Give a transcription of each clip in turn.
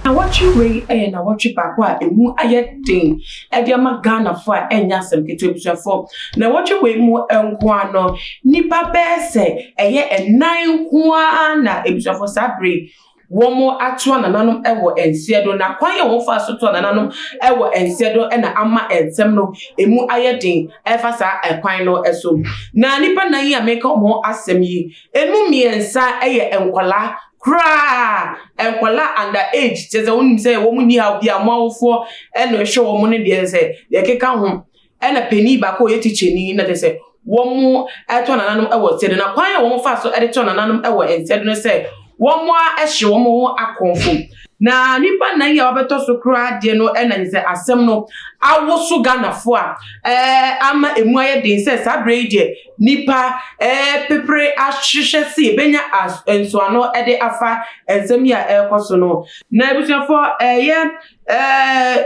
Nawɔtwe wei yɛ nawɔtwe baako a ɛmu ayɛ den de ama Ghanafoɔ a ɛnyɛ asɛm ketewa abusuafoɔ. Nawɔtwe wei mu nko ara no, nnipa bɛyɛ sɛ ɛyɛ nnan nko ara na abusuafoɔ saa bere yi wɔatoa nananom wɔ nseɛ do. Na kwan a wɔfaa so toa nananom wɔ nseɛ do na ama nsɛm no ɛmu ayɛ den ɛfa saa ɛkwan no so. Na nnipa nnan yi a meka wɔn ho asɛm yi, ɛmu mmiɛnsa yɛ nkwadaa koraa, nkwadaa under age, kyerɛ sɛ wonim sɛ wɔn nni haw bi a wɔn awofoɔ na ɛhwɛ wɔn no deɛ sɛ deɛ ɛkeka ho, ɛna panin baako a ɔyɛ tikyani na kyerɛ sɛ wɔn ɛtɔ nananom wɔ nsɛdo. Na kwan a wɔn fa so de tɔ nananom wɔ nsɛdo no sɛ wɔn a ɛhye wɔn ho akɔnfo. Na nipa nnan yi a wɔabɛtɔ so koraa deɛ no ɛna kyerɛ sɛ asɛm no awoso Ghanafoɔ a ɛɛ ama emu ayɛ den sɛ saa berɛ yi deɛ Nnipa repepere ahwehwɛ sɛ yɛbɛnya nsɔano de afa nsɛm yi a ɛrekɔ so no. Na abusuafoɔ, ɛyɛ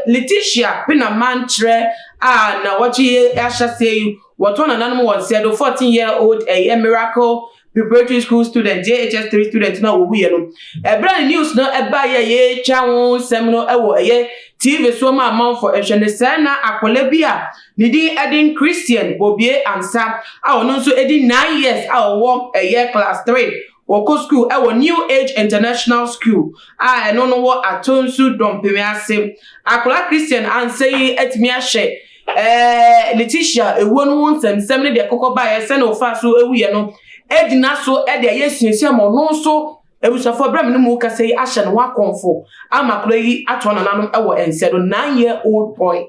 Letitia Pinaman kyerɛ a na wɔtwe yi ahyɛseɛ yi, wɔtɔn nananom wɔn sɛ do 14 year old ɛyɛ Miracle Preparatory School student, JHS 3 student no a wɔwuiɛ no. Ɛberɛ a news no ɛbaeɛ a yɛretwa ho nsɛm no wɔ ɛyɛ TV so ma amanfoɔ ɛhwɛ no, sɛɛ na akwadaa bi a Ne din de Christian Bobie Ansah a ɔno nso adi 9 years a ɔwɔ ɛyɛ class 3 wɔkɔ school ɛwɔ New Age International School a ɛno no wɔ Atonsu Dɔmpeme ase. Akwadaa Christian Ansah yi atumi ahyɛ ɛɛ Letitia ewuo no ho nsɛmsɛm ne deɛ ɛkɔkɔ baeɛ sɛnea ɔfaa so ewuiɛ no agyina so de ayɛ suasua ma ɔno nso Abusuafoɔ, berɛ a me ne mo rekasa yi ahyɛ ne ho akɔmfo ama akwadaa yi atoa nananom wɔ nsɛ do, 9 year old boy.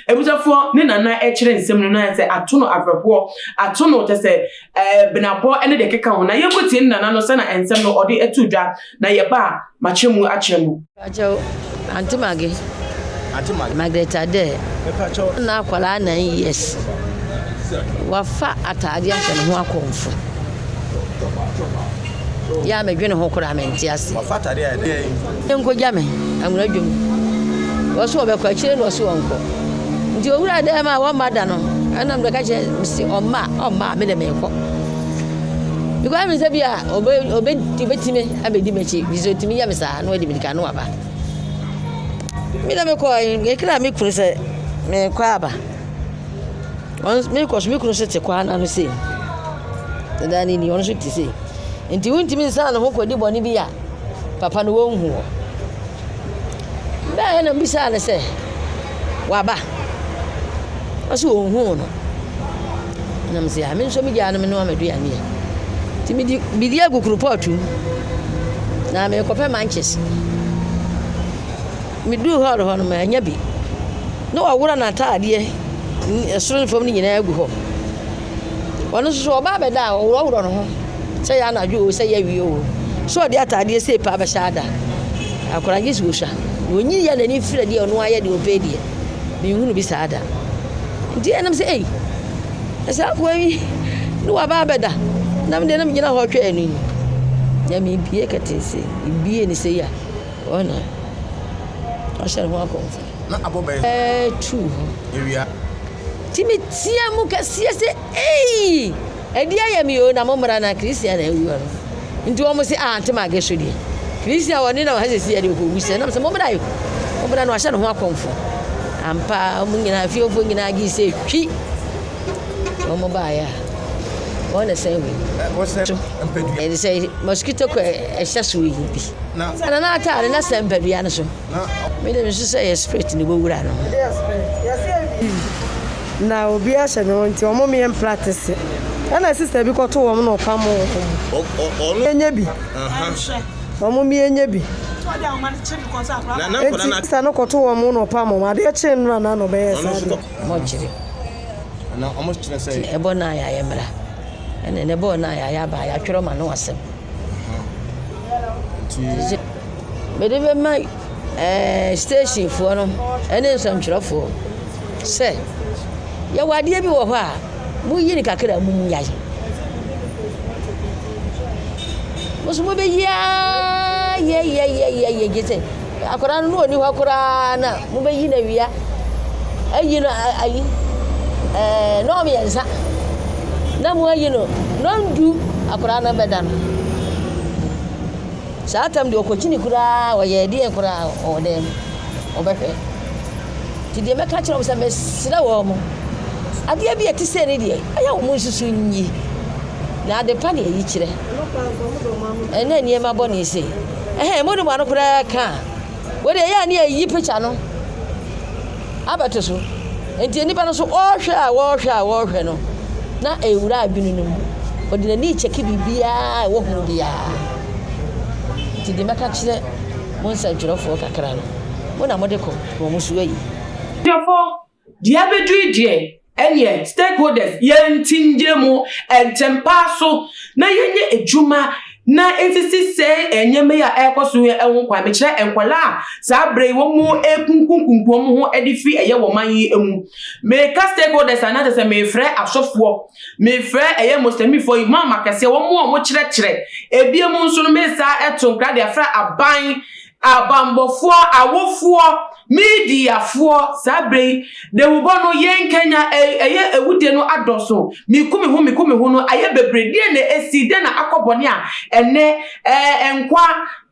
Abusuafoɔ, ne nana kyerɛ nsɛm no na sɛ ato no awerɛhoɔ, ato no kyɛ sɛ ɛɛ benabɔ ne deɛ ɛkeka ho. Na yɛnkɔtie ne nana no sɛna nsɛm no ɔde ato dwa, na yɛba a makyerɛ mu akyerɛ mo. Pakyɛw, Aunty Maggie. Aunty Maggie. Margaret Adair. Mepakyɛw. Na akwadaa 9 years. Wafa ataade ahyɛ ne ho akɔmfo. Yɛ a medwene ho koraa mente ase. Wafa ataade a ɛdɛ. Nkogya me anwona dwom. Wɔso wɔbɛkɔ akyire na wɔso wɔnkɔ. Nti owura dan mu a wɔmma da no, ɛna mede ka kyerɛ me se ɔmma ɔmma a me de meekɔ. Because mi sɛ bi a ɔbɛ ɔbɛ ɔbɛtumi abɛdi m'akyi bi sɛ ɔtumi yɛ me saa na ɔde mirika no aba. Me na mekɔ mekra me kunu sɛ mekɔ aba. Mekɔ so me kunu nso te kwan ano sei. Dada ne ni ɔno nso te sei. Nti wontumi nsan ne ho kɔdi bɔne bi a papa no wɔnhu wɔ. Bɛɛ na mbisaa no sɛ waba. Ɔsɛ ɔnhuu no. Na me sɛ me nso megyaa no me noa m'aduane yɛ. Nti mede biribi agu koropɔɔto mu na merekɔpɛ mankyes. Meduu hɔɔl hɔ no mannya bi. Na wɔaworɔ n'ataadeɛ soro ne fam no nyinaa agu hɔ. Ɔno nso so ɔba abɛda a ɔworɔworɔ ne ho sɛ ɛyɛ anadwo o sɛ ɛyɛ awia o sɛ ɔde ataadeɛ sei paa bɛhyɛ ada. Akwadaa gye sɛ ɔsua. Na ɔnyi yɛ n'ani firi deɛ ɔno ayɛ deɛ ɔpɛ deɛ. Menhunu bi saa da. Nti ɛnam sɛ ei saa akoa yi ne waba abɛda na me deɛ na megyina hɔ twɛn no yi. Na mebie kɛtee sei, mebie ne sei a ɔna ɔhyɛ ne ho akɔmfo. Na abɔ bɛyɛ. Ɛɛ tu hɔ. Ewia. Nti metea mu kɛseɛ sɛ ei ɛdi ayɛ me o na mo mmra na Christian na awu no. Nti wɔn se ah Aunty Maggie so deɛ Christian wɔne na wɔha sɛsi yɛ deɛ ɔkɔwu sɛ nam sɛ mo mmra yi mo mmra na wahyɛ ne ho akɔmfo. Ampa wɔn nyinaa fiefoɔ nyinaa gye sɛ twi. Wɔn baeɛ a wɔn na sɛn wei. Wɔsɛn mpadua. Ɛde sɛ mosquito coil ɛhyɛ so yi bi. Na Na n'ataade na sɛn mpadua no so. na Me de nso sɛ yɛ spirit ne bɔwura no. Na obi ahyɛ ne ho nti ɔmo meyɛ mpractice ɛna sister bi kɔto wɔn na ɔpam wɔn. Ɔno. Enye bi. Ɔmo mienye bi. Na nkwadaa Eti na. sister no kɔto wɔn na ɔpam wɔn adeɛ kyee nnora na na ɔbɛyɛ Ɔno saa nso deɛ. kɔ. Mɔkyere. Na ɔmo kyerɛ sɛ. Ɛbɔ na ayɛ ayɛ mmra. Ɛna ne bɔɔ na ayɛ ayɛ aba yɛatwerɛ ma no asɛm. Nti. Mede bɛma ɛɛ stationfoɔ no ɛne nsɛntwerɛfoɔ sɛ yɛwɔ adeɛ bi wɔ hɔ a moyi no kakra a monyae. Mo nso mobɛyi ara yɛyɛyɛyɛ gye sɛ akwadaa no na ɔni hɔ koraa na mobɛyi no awia ayi no ayi ɛɛ 3:30 na mo ayi no 10:00 akwadaa no bɛda no. Saa tam deɛ ɔkɔkyini koraa ɔyɛ ɛdeɛn koraa ɔwɔ dɛm ɔbɛhwɛ. Nti deɛ mɛka kyerɛ wɔn sɛ mesrɛ wɔn adeɛ bi a ɛte sɛ ne deɛ ɛyɛ wɔn nsusu nyi na ade pa na ɛyi kyerɛ ɛnɛ nneɛma bɔne sei ɛhɛn mo de mo ano koraa ka a wei deɛ ɛyɛ a ne yɛyi picture no abɛto so. Enti nnipa no nso wɔrehwɛ a wɔrehwɛ a wɔrehwɛ no, na ɛrewura adwene no mu. Ɔde n'ani rekyɛke biribiara a ɛwɔ ho biara. Nti deɛ mɛka kyerɛ mo nsɛntwerɛfoɔ kakra no, mo na mode kɔ na wɔn nso ayi. Abusuafoɔ, deɛ abɛduru yi deɛ, ɛneɛ stakeholders yɛnti nyɛ mu ntɛmpaa so na yɛnyɛ adwuma na nsisi sɛɛ nneɛma yi a ɛrekɔ so yi ho kwan. Mekyerɛ nkwadaa a saa berɛ yi wɔn rekunkunkunkum wɔn ho de firi ɛyɛ wɔn man yi mu. Meka stakeholders a na kyerɛ sɛ mefrɛ asɔfoɔ, mefrɛ ɛyɛ Muslimifoɔ, imam akɛseɛ, wɔn a wɔkyerɛkyerɛ. Ebiem nso no mesa to nkra de afrɛ aban Abanbɔfoɔ, awofoɔ, mediafoɔ, saa berɛ yi, dawubɔ no, yɛn Kenya, ɛyɛ awudie no adɔso, meku me ho, meku me ho no ayɛ bebree, deɛn na asi, deɛn na akɔ bɔne a ɛnnɛ ɛɛ nkwa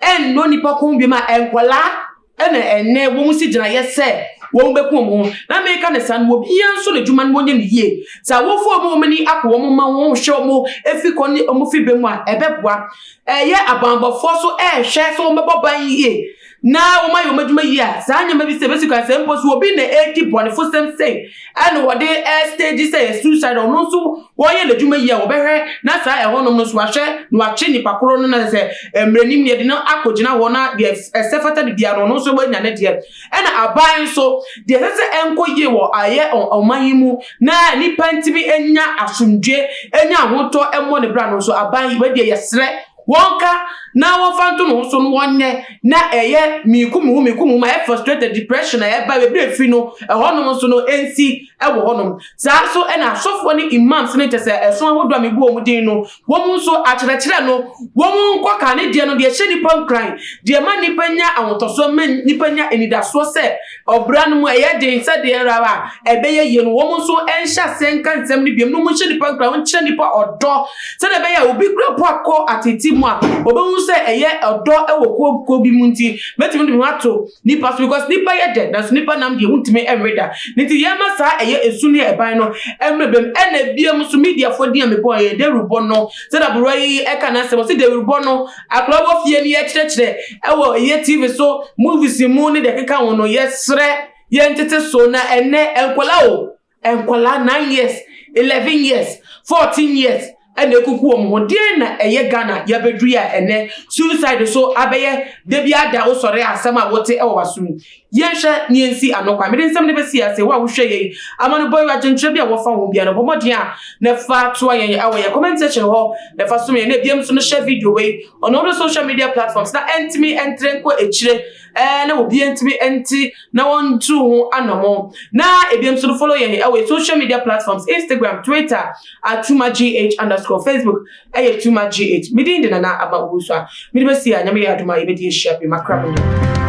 ɛnnɔ nipa kɔn biom a nkwadaa ɛna ɛnnɛ wɔn si gyinaeɛ sɛ wɔn bɛku wɔn ho, na meka no saa no, obiara nso n'adwuma no wɔnyɛ no yie, sɛ awofoɔ a wɔn ani akɔ wɔn mma ho, wɔhwɛ wɔn fi kɔ ne wɔn fi bɛ mu a, ɛbɛboa. Ɛyɛ abanbɔfoɔ so rehwɛ sɛ wɔbɛbɔ ban yie na wɔayɛ wɔn adwuma yie a, saa nneɛma bi sɛ bɛsi kwan sɛ mpo sɛ obi na ɛredi bɔnefosɛm sei ɛna wɔde ɛstage sɛ yɛ suicide ɔno nso wɔyɛ n'adwuma yie a wɔbɛhwɛ na saa ɛhɔnom no nso wahwɛ na wakye nipa koro no na sɛ mmerɛnim no yɛde no akɔgyina hɔ na deɛ ɛsɛ fata de biara no ɔno nso wanya ne deɛ. Ɛna aban nso, deɛ ɛsɛ sɛ ɛnkɔ yie wɔ ayɛ ɔman yi mu na nipa ntumi nya asomdwe, nya ahotɔ mmɔ ne bra no nso, aban yi, wei deɛ yɛsrɛ wɔnka na wɔmfa nto ne ho so no wɔnyɛ na ɛyɛ meku me ho meku me ho ma ɛyɛ frustrated depression a ɛba baabi a ɛfiri no ɛhɔnom nso no ɛnsi ɛwɔ hɔnom. Saa nso ɛna asɔfoɔ ne imams ne kyɛ sɛ ɛso ahodoɔ a mebu wɔn din no Wɔn nso, akyerɛkyerɛ no, wɔn nkɔ ka ne deɛ no, deɛ ɛhyɛ nnipa nkuran, deɛ ɛma nnipa nya ahotɔsoɔ, ma nnipa nya anidasoɔ sɛ ɔbra no mu ɛyɛ den sɛ deɛ ara a ɛbɛyɛ yie no, wɔn nso nhyɛ aseɛ nka nsɛm no biom, na wɔnhyɛ nnipa nkuran, wɔnkyerɛ nnipa ɔdɔ, sɛdeɛ ɛbɛyɛ a obi kura po akɔ ateetee mu a, wɔbɛhu sɛ ɛyɛ ɔdɔ wɔ kuo kuo bi mu nti, mɛtumi de me ho ato nipa so because nipa yɛ dɛ nanso nipa nam deɛ wontumi nwe da ne nti yɛma saa ɛyɛ esu ne ɛban no mmerɛ bɛm ɛna ebiem nso mediafoɔ din a mebɔɔ yɛ dawurubɔ no sɛdeɛ aberewa yi ɛka n'asɛm ɔse dawurubɔ no akwadaa wɔ fie no yɛkyerɛkyerɛ ɛwɔ ɛyɛ tv so movies mu ne deɛ ɛkeka ho no yɛsrɛ yɛntete so na ɛnɛ nkwadaa o Nkwadaa 9 years, 11 years, 14 years ɛna ekuku wɔn ho. Deɛn na ɛyɛ Ghana yɛabɛduru yi a ɛnɛ suicide so abɛyɛ da bi ada wosɔre a asɛm a wote ɛwɔ w'asom. Yɛnhwɛ ne yɛnsi ano kwan. Mede nsɛm no bɛsi ase. Wo a wohwɛ yɛn amanobɔ yi adwenkyerɛ bi a wɔfa ho biara no bɔ mmɔden a na fa toa yɛn ɛwɔ yɛn comment section hɔ na fa som yɛn na ebiam nso no hyɛ video wei on all the social media platforms na ɛntumi ɛntrɛ nkɔ akyire ɛɛ na obiara ntumi nte na wɔntu ho anammɔn. Na ebinom nso no follow yɛn ɛwɔ social media platforms Instagram, Twitter at tumagh underscore Facebook ɛyɛ tumagh. Me din de Nana Ama Owusu a mede bɛsi a Nyame yɛ adom a yɛbɛdi ahyia bio makra mu ni.